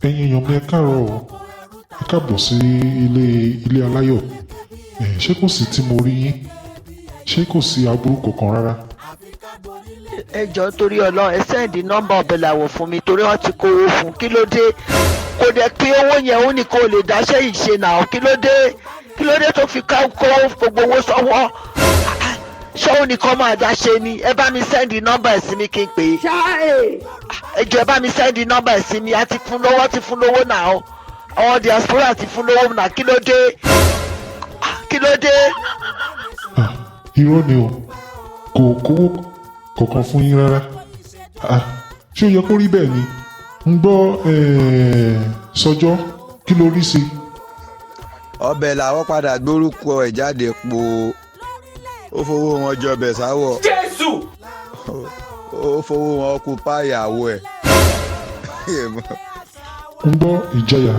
Ẹ̀yin èèyàn mi, ẹ káàárọ̀ o. Ẹ káàbọ̀ sí ilé ilé aláyọ̀. Ṣé kò sí tí mo rí yín? Ṣé kò sí aburú kankan rárá? Ẹ jọ̀ọ́, torí Ọlọ́run, ẹ send nọ́mbà Ọbẹ̀làwọ̀ fún mi, torí wọ́n ti kówó fún. Kí ló dé? Kò dẹ̀ pé owó yẹn, ó ní kó lè dáṣẹ́ yìí ṣe náà. Kí ló dé? Kí ló dé tó fi ká kó gbogbo owó sọ́wọ́? Ṣọ́wó nìkan máa dá ṣe ni? Ẹ bá mi send nọ́mbà ẹ̀ sí mi kí n pè é. Ẹ jọ̀ọ́, ẹ bá mi send nọ́mbà ẹ̀ sí mi. A ti fún lówó, ti fún lówó náà. Àwọn diaspora ti fún lówó náà. Kí ló dé? Kí ló dé? Ah, irọ́ ni o, kò kówó kankan fún yín rárá. Ah, ṣé ó yẹ kó rí bẹ́ẹ̀ ni? Ń gbọ́, sọjọ́, kí ló rí sí? Ọbẹ̀ làwọn padà gbórúkọ ẹ̀ jáde po. Ó fowó wọn jọbẹ̀ sáwọ̀. Jésù. Ó fowó wọn occupy ìyàwó ẹ̀. Ń gbọ́, ìjayà,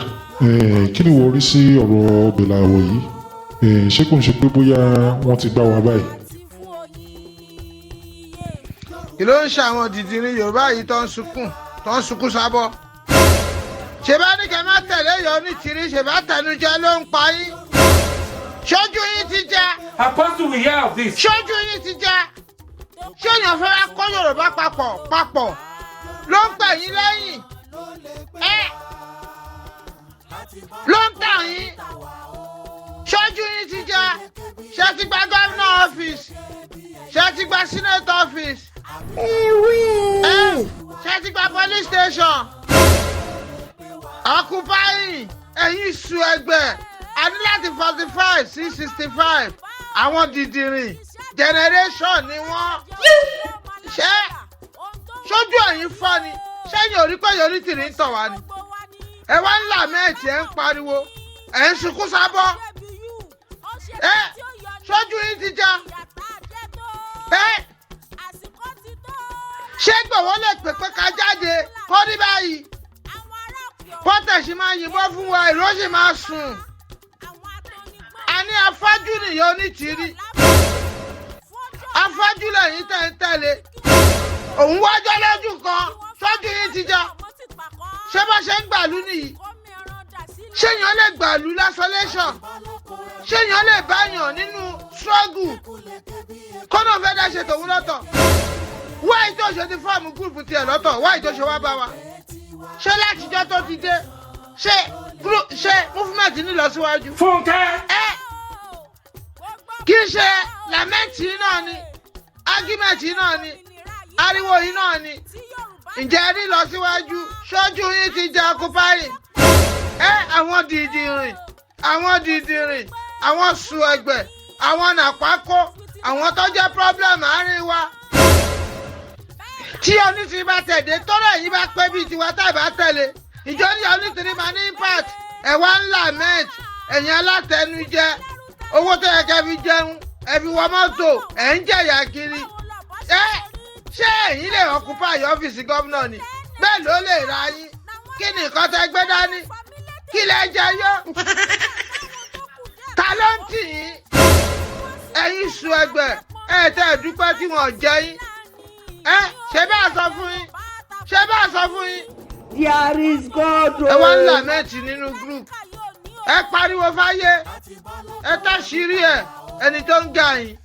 kí ni wọ́n rí sí ọ̀rọ̀ Ọbẹ̀làwọ̀ yìí? Ṣé kò ń ṣe pé bóyá wọ́n ti gbá wa báyìí? Kí ló ń ṣe àwọn dìdìrín Yorùbá yìí tó ń sunkún sábọ́? Ṣe bá ní kẹ́ má tẹ̀lé yọ ní tìrí, ṣe bá tẹnujẹ ló ń pa yín? Ṣojú yín ti jẹ. Apostle, we hear of this. Ṣojú yín ti jẹ. Ṣé èèyàn fẹ́ wá kó Yorùbá papọ̀ papọ̀ ló ń pè yín lẹ́yìn ẹ, ló ń tà yín? Ṣojú yín ti jẹ. Ṣé ti gba governor office? Ṣé ti gba senate office? Ẹ ṣé ti gba police station? Occupying, ẹ̀yin sùn ẹgbẹ́, a ní láti 45 sí 65. Àwọn dìdìrìn generation ni wọ́n. Ṣé sójú ẹ̀yin fọ́ ni? Sẹ́yìn ò rí pé yorí tìrí ń tọ̀ wá ni? Ẹ wá ń lament, ẹ ń pariwo, ẹ ń sunkún sábọ́. Ẹ sójú yín ti já. Ẹ ṣé gbọ̀wọ́ lè pè pé ká jáde kó ní báyìí? Pọ́tẹ̀ sì máa yìnbọn fún wa, ìró sì máa sùn. A ní afájú nìyẹn, onítìrí afájú lẹ́yìn tẹ̀ ń tẹ̀lé òun wájọ́ lójú kan. Sójú yín ti já. Ṣé bá ṣe ń gbàlú nìyí? Ṣé èèyàn lè gbàlú l'isolation? Ṣé èèyàn lè báyàn nínú struggle kọ́nà fẹ́ dá ṣe tòun lọ́tọ̀? Wáyé tó ṣe ti form group tiẹ̀ lọ́tọ̀, wáyé tó ṣe wá bá wa ṣé látijọ́ tó ti dé? Ṣé ṣé movement ní lọ síwájú? Fúnkẹ́. Ẹ kì í ṣe lament náà ni, argument náà ni, ariwo yìí náà ni. Ǹjẹ́ rí lọ síwájú? Ṣojú yín ti jẹ́ occupying. Ẹ àwọn dìdìrìn, àwọn dìdìrìn, àwọn sùn ẹgbẹ́, àwọn nàpákó, àwọn tó jẹ́ problem àárín wa. Tí onítìrí bá tẹ̀dé tọ́lá yìí bá pẹ́ bíi tiwa tá ì bá tẹ̀lé ìjọ ní onítìrí máa ní impact. Ẹ̀ wá ń lament, ẹ̀yin alátẹnujẹ. Owó tó yẹ kẹ́ fi jẹun, ẹ fi wọ mọ́tò, ẹ̀ ń jẹ̀yà kiri. Ẹ ṣé ẹ̀yin lè occupy ọ́fíìsì gómìnà ni? Bẹ́ẹ̀ ló lè ra yín. Kí ni nǹkan tẹ́ gbé dání? Kí lẹ jẹ yó? Ta ló ń tì yín? Ẹ̀yin sùn ẹgbẹ́, ẹ̀ tẹ́ ẹ̀ dúpẹ́ tí wọ́n jẹ yín. Ẹ ṣe bá a sọ fún yín, ṣe bá a sọ fún yín. There is God. Ẹ wá ń lament nínú group, ẹ pariwo fáyé, ẹ táṣìírí ẹ, ẹni tó ń ga yín.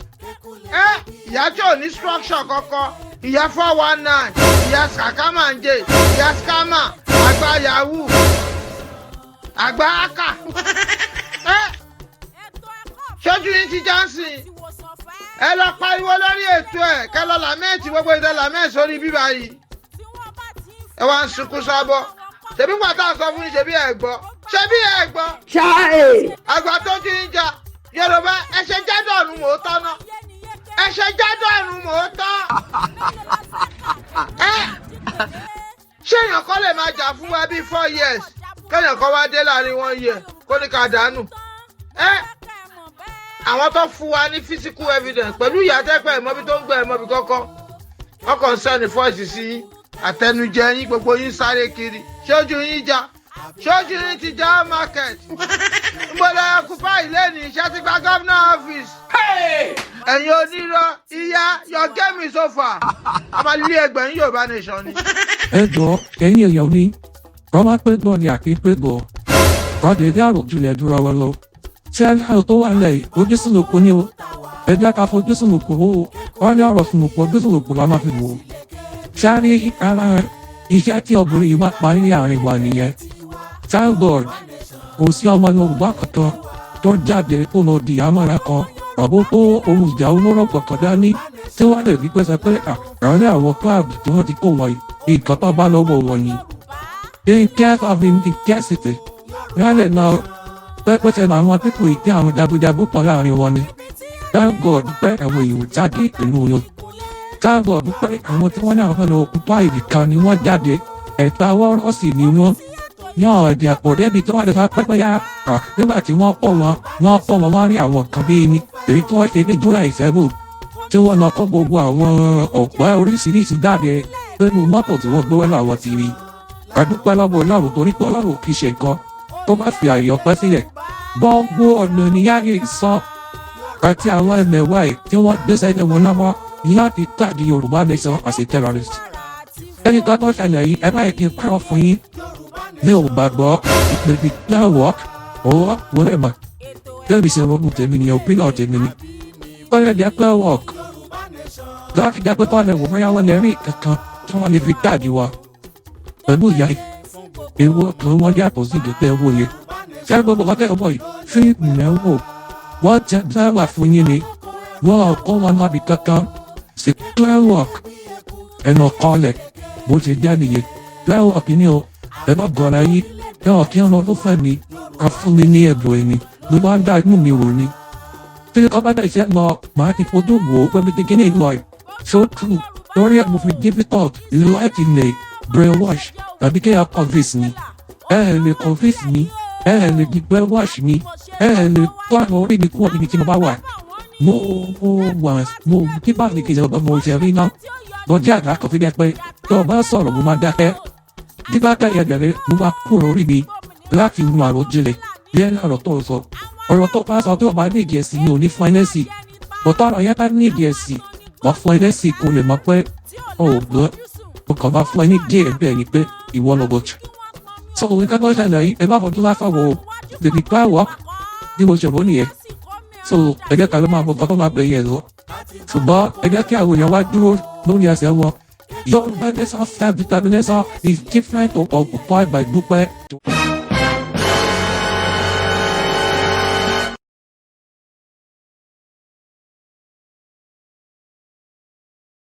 Ẹ ìyá tí ò ní structure kankan, ìyá 419, ìyá sàkámàǹjẹ, ìyá scammer, àgbà yahoo, àgbà aka. Ẹ ṣojú yín ti johnson. Ẹ lọ pariwo lórí ètò ẹ, kẹ lọ lament gbogbo ìdẹ lament sórí bíbá yìí. Ẹ wá ń sunkún sábọ. Ṣebí pàtó sọ fún yín, ṣebí ẹ gbọ́, ṣebí ẹ gbọ́. Àgbà tó ti ń jà Yorùbá, ẹ ṣe jádọ̀nù mò ń tọ́ ná, ẹ ṣe jádọ̀nù mò ń tọ́. Ẹ ṣé èèyàn kan lè máa jà fún wa bíi 4 years, kéèyàn kan wá dé láàrin one year kó ní ká dànù? Ẹ àwọn tó fún wa ní physical evidence pẹ̀lú ìyá tẹ́pẹ́ ìmọ̀bí tó ń gbẹ ìmọ̀bí kọ́kọ́, wọ́n kàn ń send voice sí yín, àtẹnujẹ yín, gbogbo yín sáré kiri. Ṣojú yín já, ṣojú yín ti já market nbọdọ occupy ilé ní iṣẹ́ ti gba governor office. Ẹ̀yin onírọ́ ìyá, your game is over. A máa lé ẹgbẹ̀rún Yorùbá nation ni. Ẹ jọ̀ọ́, ẹ̀yin èèyàn mi. Wọ́n máa pé gbọ́ ni àkí pé gbọ́. Wọ́n dé dé àròjinlẹ̀ dúró wọn lọ. Ṣé ẹ tó wà lẹ̀ ojú sùnùkùn ni o? Ẹ jẹ́ ká fojú sùnùkùn wò ó. Wọ́n ní ọ̀rọ̀ sùnùkùn ojú sùnùkùn la máa fi wò ó. Sáré ara iṣẹ́ tí obìnrin yìí máa parí ní àárín wa nìyẹn. Thank God, kò sí ọmọ Yorùbá kankan tó jáde kó lọ di amára kan àbó tó ohun ìjà olóró kankan dání tí wọ́n lè rí pẹ́sẹ́ pé àárín àwọn club tí wọ́n ti kó wọ̀nyí nǹkan tó bá lọ́wọ́ wọn ni. In care of intensity, rálẹ̀ náà pẹ́pẹ́sẹ́ làwọn pípò ìdí àwọn jagunjagun pọ̀ láàrin wọn ni. Thank God pé àwọn èèyàn jáde pẹ̀lú wọn. Thank God pé àwọn tí wọ́n náà fẹ́ lọ occupy ibìkan ni wọ́n jáde, ẹ̀ta wọ́rọ́ sì ni wọ́n ní ọ̀rọ̀ èdè àpò débi tó wà lọ́sọ̀ pẹ́pẹ́ yá à nígbà tí wọ́n pọ̀ wọn wọ́n pọ̀ wọn wọ́n rí àwọn kan bíi ní èyí tí wọ́n ṣe ní July 7 tí wọ́n lọ kó gbogbo àwọn ọ̀pẹ́ oríṣiríṣi jáde nínú mọ́tò tí wọ́n gbé wá làwọn ti rí. Àdúpẹ́ lọ́wọ́ Ọlọ́run torí pé Ọlọ́run kì í ṣe nǹkan tó bá fi àyè ọpẹ́ sílẹ̀. Gbogbo ọ̀nà ní yáyé sọ àti àwọn ẹ̀mẹ̀wá ẹ̀ tí wọ́n gbé sẹ́yìn wọn lọ́wọ́ láti tàbí Yorùbá Nation as a terrorist. Ẹni tó tó ṣẹlẹ̀ yìí, ẹ má yẹ kí n parọ́ fún yín, mi ò gbàgbọ́ ìpèbí network or whatever. Tẹ́lifí ṣe ronú tèmi ni, opinion tèmi ni. Ó lè jẹ́ pé work. Láti jẹ́ pé kọ́lẹ̀ wò bóyá wọ́n lè rí kankan tí wọ́n lè fi tag wa. Pẹ̀lú ìyá ewu kan wọ́n yàtọ̀ sí ìgbésẹ̀ owó yẹn. Ṣé gbogbo ọ̀tẹ̀ ọmọ yìí fíìmù lẹ́ ń wò? Wọ́n jẹ́ náírà fún yín ni. Wọ́n ò kọ́ wọn lábì kankan. Ṣe clear work. Ẹnu kọ́lẹ̀ bó ṣe jẹ́ nìyẹn. Clear work ni o. Ẹ má gọra yín. Ẹ ò kí ń lọ tó fẹ́ mi. Ká fún mi ní ẹ̀bùn ẹ̀mí. Ló máa ń dá inú mi wò ni. Tí ọba dẹ̀ ṣe lọ, màá ti fojú wò ó pẹ̀lú ti kíní lọ ẹ̀. So true, lórí ẹ̀ mo fi difficult láti lè brainwash tàbí kí ẹ convince mi. Ẹ ẹ̀ lè convince mi, ẹ ẹ̀ lè di brainwash mi, ẹ ẹ̀ lè tó àwọn orí mi kúrò níbi tí mo bá wà. Mo wà mo kí bá mi kì í ṣe ọ̀dọ́ mo ṣe rí náà. Mo jẹ́ àgbà kan fi jẹ́ pé tó o bá sọ̀rọ̀, mo máa dákẹ́. Tí bá kẹ́yẹ gẹ̀rẹ́, mo máa kúrò orí mi láti mú àròjinlẹ̀ bí ẹ lọ́rọ̀ tó sọ. Ọ̀rọ̀ tó bá sọ tó bá ní ìdí ẹ̀sìn mi ò ní fún ẹ lésì. Bọ̀tọ̀ ọ̀rọ̀ yẹn bá ní ìdí ẹ̀sìn, wọ́n fún ẹ lésì kó lè mọ̀ pé o ò gbọ́. Mo kàn máa fún ẹ ní díẹ̀ bẹ́ẹ̀ ni pé ìwọ lọ bọ̀jù. So nǹkan tó ṣẹlẹ̀ yìí, ẹ má fojú lásán wò ó. Tèmi gbá wọ́ bí mo ṣe rò nìyẹn. So ẹ jẹ́ ká ló máa mọ nǹkan tó máa bẹ̀yẹ̀ lọ. Ṣùgbọ́n ẹ jẹ́ kí àwọn èèyàn wá dúró lórí ẹsẹ̀ wọn. Yorùbá Nation self-determination is different to occupied by Dúpẹ́.